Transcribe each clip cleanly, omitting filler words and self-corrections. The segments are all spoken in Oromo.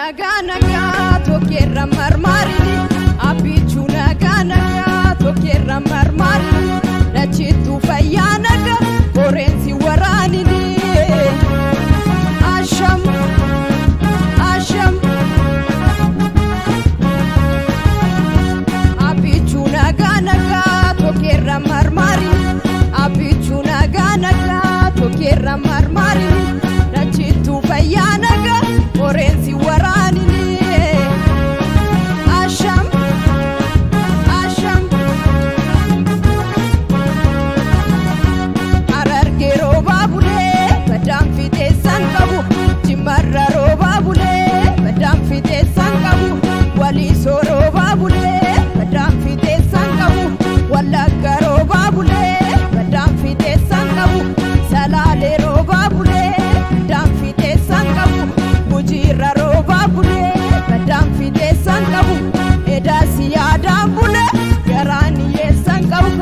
Nagaa nagaa tokkeerra marmaarini, abbichuu nagaa nagaa tokkeerra marmaarini, dachittuu fayyaa nagaa qoreensi waraanini. Asham asham. Abbichuu nagaa nagaa tokkeerra marmaarini, abbichuu nagaa nagaa tokkeerra marmaarini, dachittuu fayyaa nagaa qoreensi waraanini. Asham asham. Harargee roobaa bulee baddaan fixeessaan qabu, Jimmarra roobaa bulee baddaan fixeessaan qabu, Waliisoo roobaa bulee baddaan fixeessaan qabu, Wallagga roobaa bulee baddaan fixeessaan qabu, Salaalee roobaa bulee baddaan fixeessaan qabu, Gujiirra roobaa bulee baddaan fixeessaan qabu, Edaasi yaadaan bulee garaan hiyyeessaan qabu.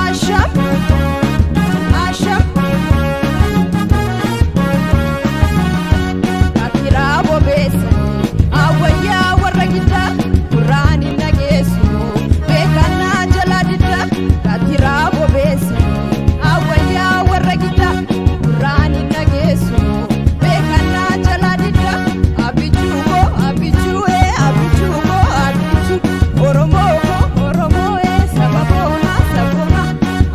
Asham asham. Kakiraa bobeessa awwayyaa warra giddaa gurraan hin dhageessu beekannaa jala diddaa. Kakiraa bobeessa awwayyaa warra giddaa gurraan hin dhageessu beekannaa jala diddaa. Abbichuu koo abbichuu ee, abbichuu koo abbichuu, Oromoo koo Oromoo ee, saba boona saboona,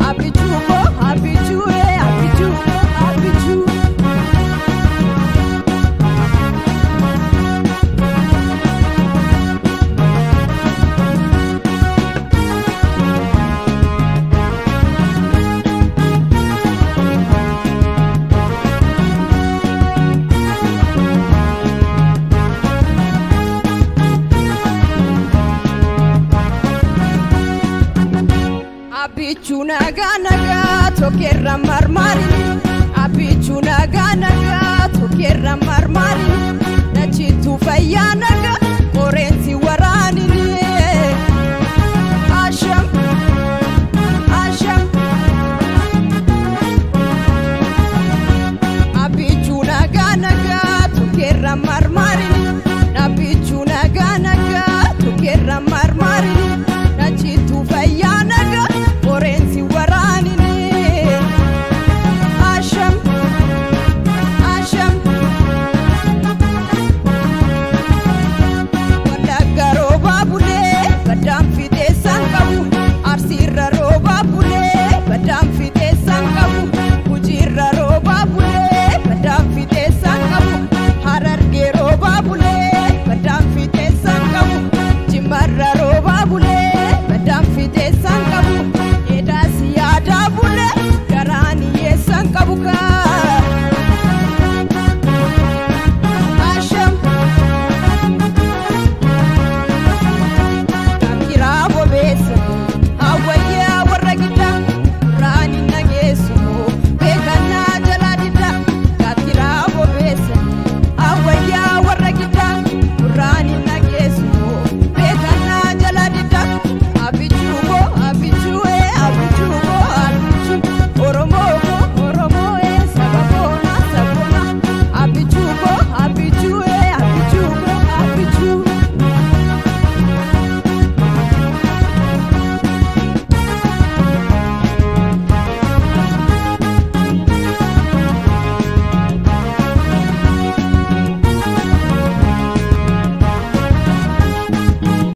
abbichuu koo abbichuu ee, abbichuu koo abbichuu. Abbichuu nagaa nagaa tokkeerra marmaarini, abbichuu nagaa nagaa tokkeerra marmaarini, dachittuu fayyaa nagaa